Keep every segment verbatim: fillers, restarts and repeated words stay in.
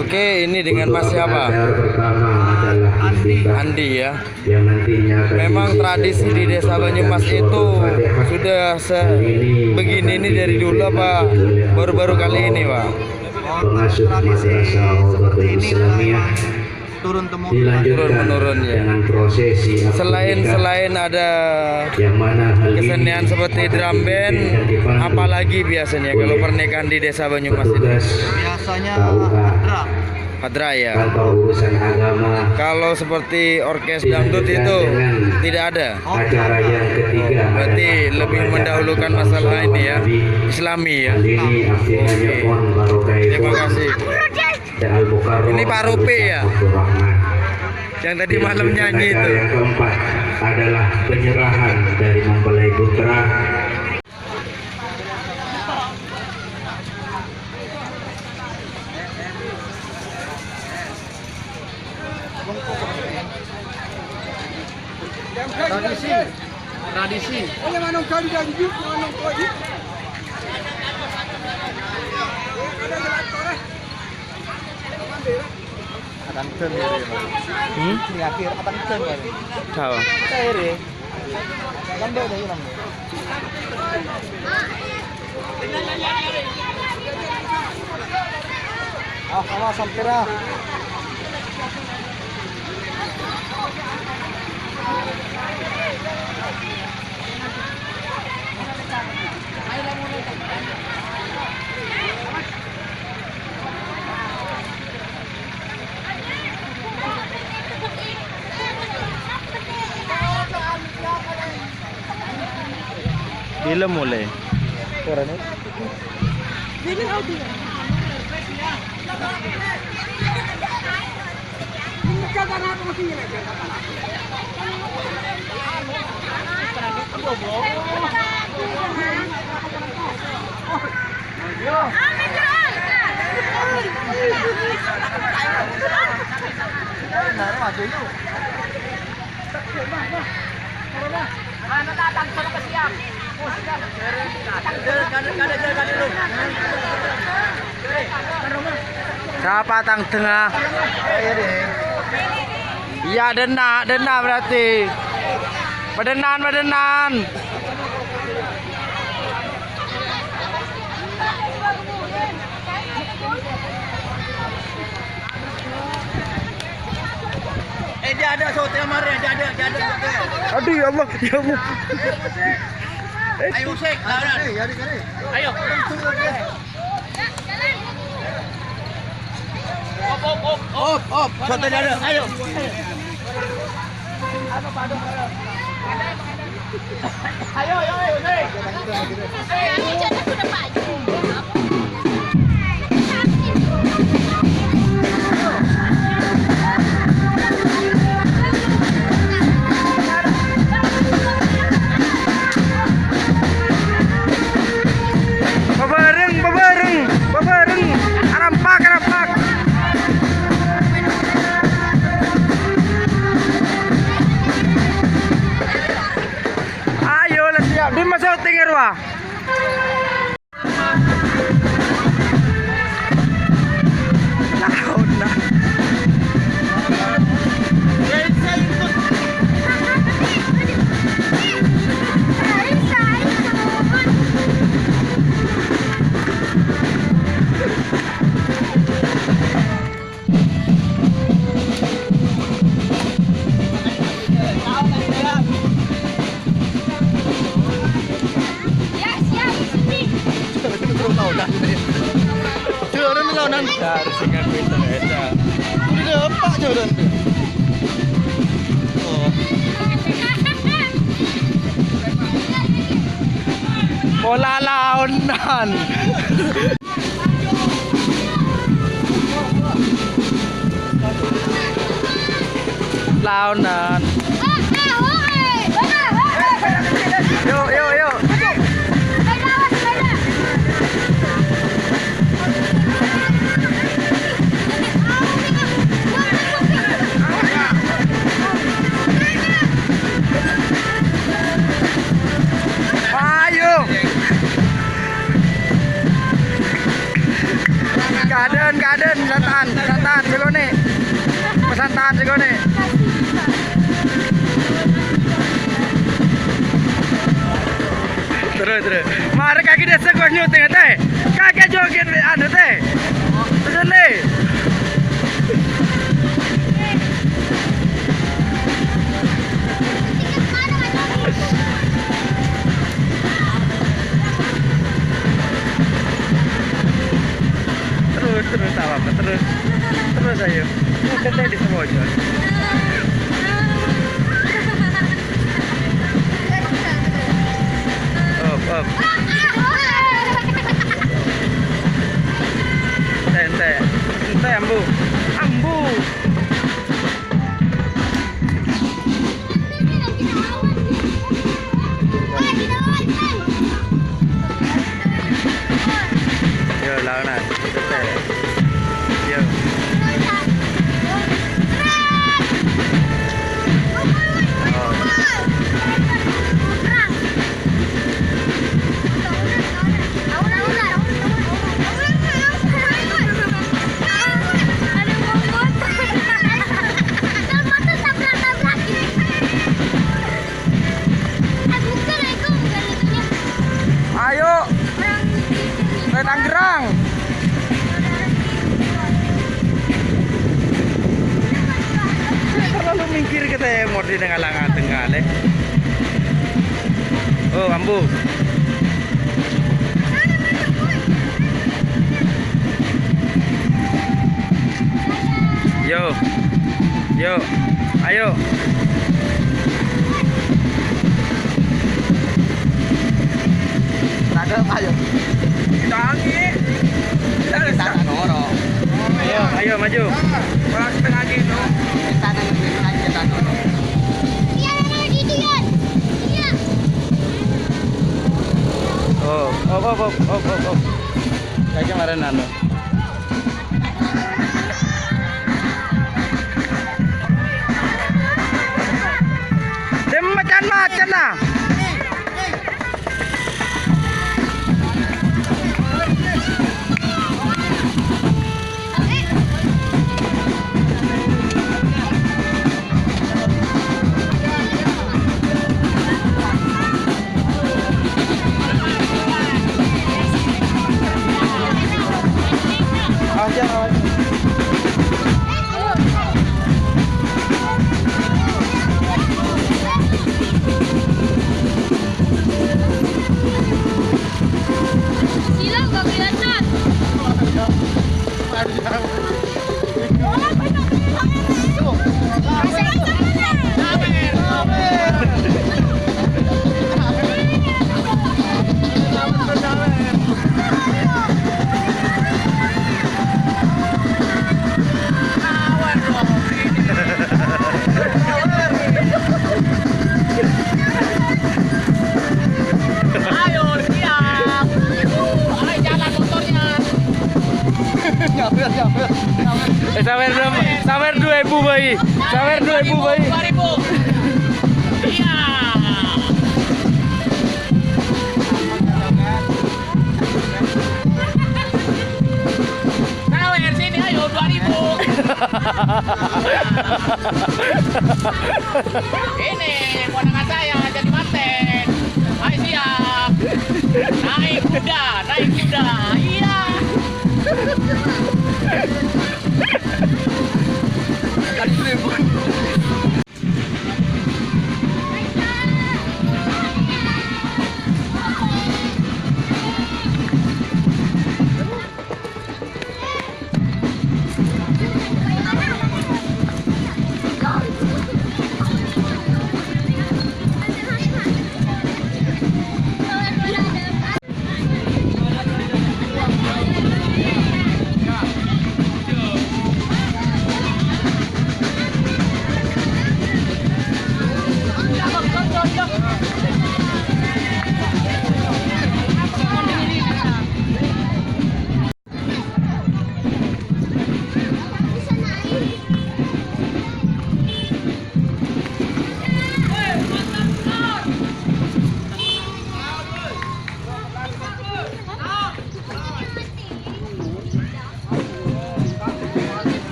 Oke, ini dengan Mas siapa? Andi ya. Memang tradisi di Desa Banyumas itu sudah begini ini dari dulu apa baru-baru kali ini, Pak? Pengasuh Madrasah Rawdatul Islamiyah turun temurun. Dilanjutkan dengan prosesi akad nikah. Selain, selain ada kesenian seperti drum band, apalagi biasanya kalau pernikahan di Desa Banyumas itu? Biasanya hadroh. Hadroh, ya. Kalau seperti orkes dangdut itu tidak ada. Acara yang ketiga, berarti lebih mendahulukan masalah ini, ya, Islami, ya. Oke. Terima kasih. Ini Pak Rupi, ya? Yang tadi malam nyanyi itu. Yang keempat adalah penyerahan dari mempelai putra. Tradisi. Tradisi. Atandeng ya, Pak. Hmm? Ini akhir, atandeng ya. Tahu. Kita iri. Lambat deh, lambat. Ah, awas, hampir ah. Bilâ molè? Sapa tang tengnga? Iyâ, dhenna', dhenna' berarti. Padhennan, padhennan. Eh, dia ada hotel mari, dia ada, dia ada hotel. Aduh, ya Allah, ya Allah. Ayo, Sek, lawan. Ayo. Op, op, op. Op, op, hotel ada. Ayo. Ayo, ayo, ayo, ayo. Babareng, babareng, babareng. Arampak, arampak. Ayo, let's go. Di masuk tinggi ruah. Joran laonan. Harus ingat pinter, ya. Udah dapat joran. Oh. Pola laonan. Laonan. Yo, yo, yo. Ayo. Kaden, kaden, santai. Pesan tahan sè konè'. Pesan tahan sè konè'. Terus, terus. Marè kakè dessa konyol tè, tè. Kakè joget, anu, tè. Terus, lè. Terus, terus, tak apa-apa, terus. Terus, ayo. Terus, terus, di semua aja. Up, up. Ente, ente. Ente, ambu. Ambu. Yo, laonan. Yo. Oh. Ayo. Ke Tangerang. Terlalu minggir ke timur di tengah-tengah, le. Oh, ambu. Yo. Yo. Ayo. Tadâ', ayo. Tangi. Kita noro'. Ayo, ayo, maju. Orang setengah gitu. Kita noro'. Iya, Ran, gitu, Yan. Iya. Oh, op, op, op. Kayaknya kemarin anu. Dem macan-macan lah. Sila nggak kelihatan. Ayo, siap. Ayo, jalan motornya. Nyawer, nyawer, nyawer. Eh, sawer dua, sawer dua ebu, Bay. Sawer dua ebu, Bay. Dua ribu. Iya. Sawer sini, ayo, dua ribu. Ini, ponakan saya jadi manten. Ayo, siap. Naik kuda, naik kuda. Iya.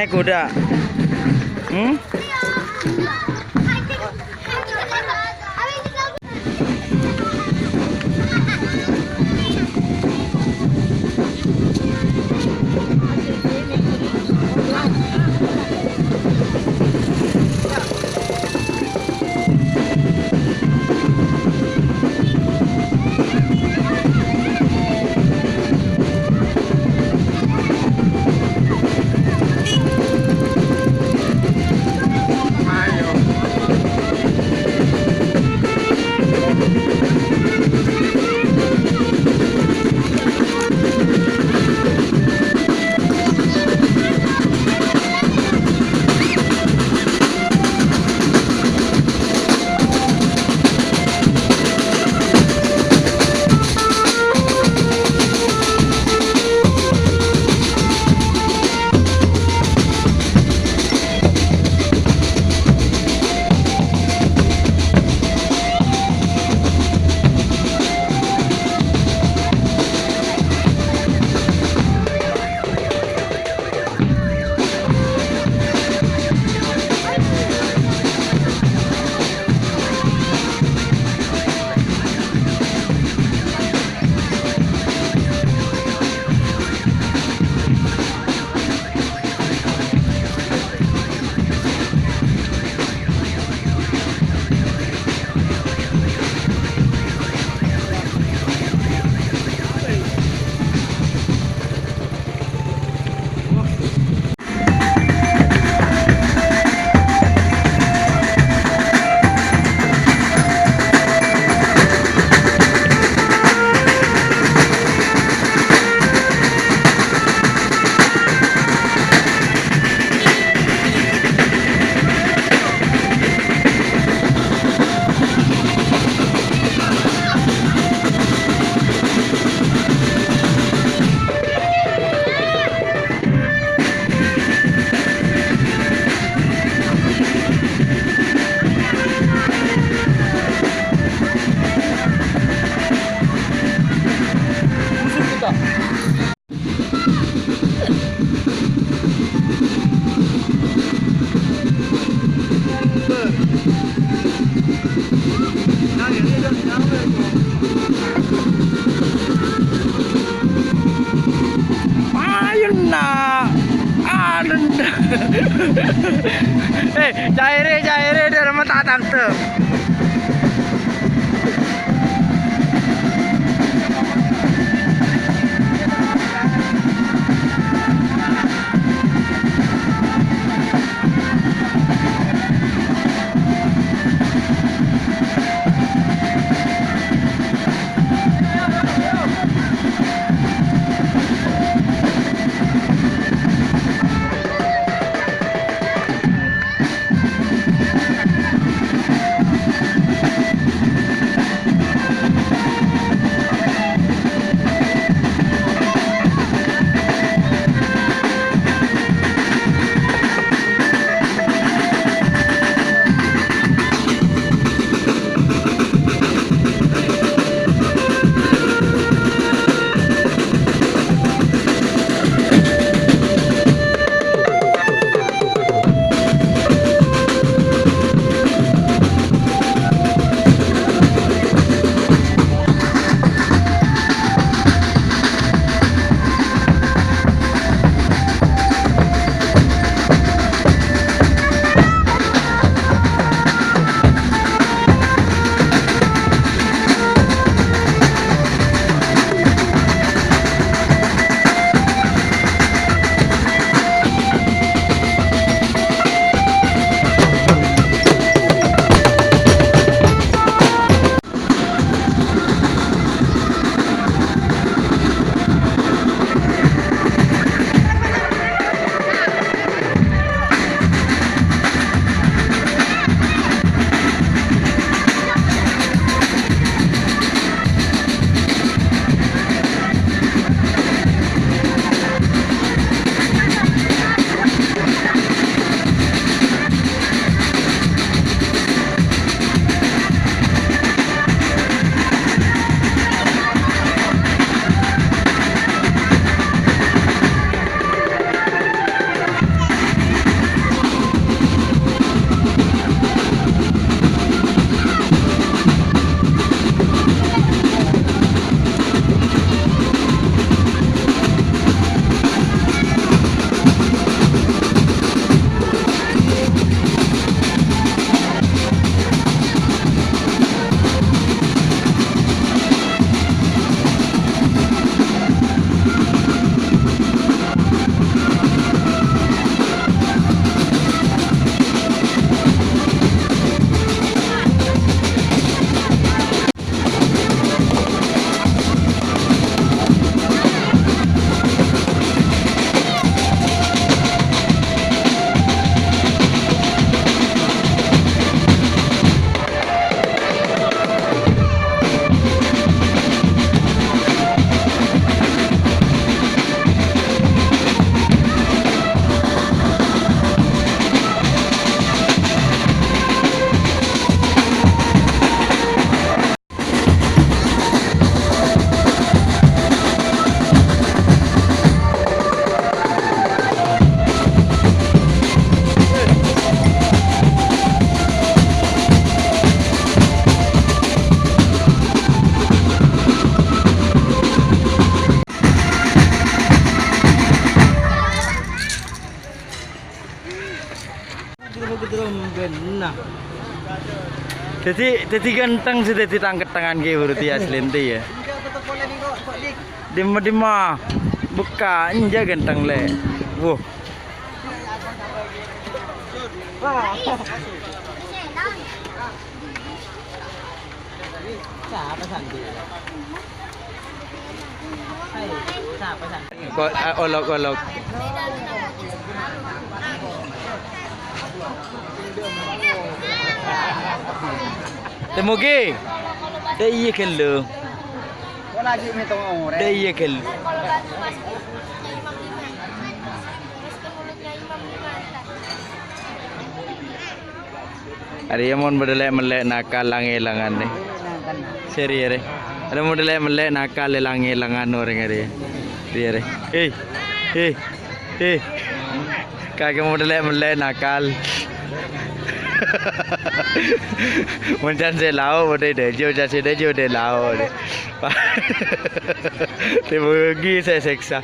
Kuda. Hmm? Ayo, na'. Aduh. Eh, cairè, cairè, dâ' remma tatang tuh. Dhâddhi, dhâddhi ghântheng sè dhâddhi tang-kettangan ghi' berarti asli ente, ya. Dimma-dimma. Bukka', enjâ' ghântheng, Lè'. Wuh. Ko-, a-, olok-olok. Temogi. Dâ' iyâ ghâllu. Dâ' iyâ ghâllu. Arèya mon bâdâ lè'-mellè' nakal lang-èlangan, rè. Sè rèya, rè. Arèya mon bâdâ lè'-mellè' nakal lang-èlangan orèng arèya. Rèya, rè. Hei. Hei. Hei. Kakè mon bâdâ lè'-mellè' nakal. Mon can sè lao, mon dâjâ, mon can sè dâjâ, mon lao. Tèbâgi sè sèksa.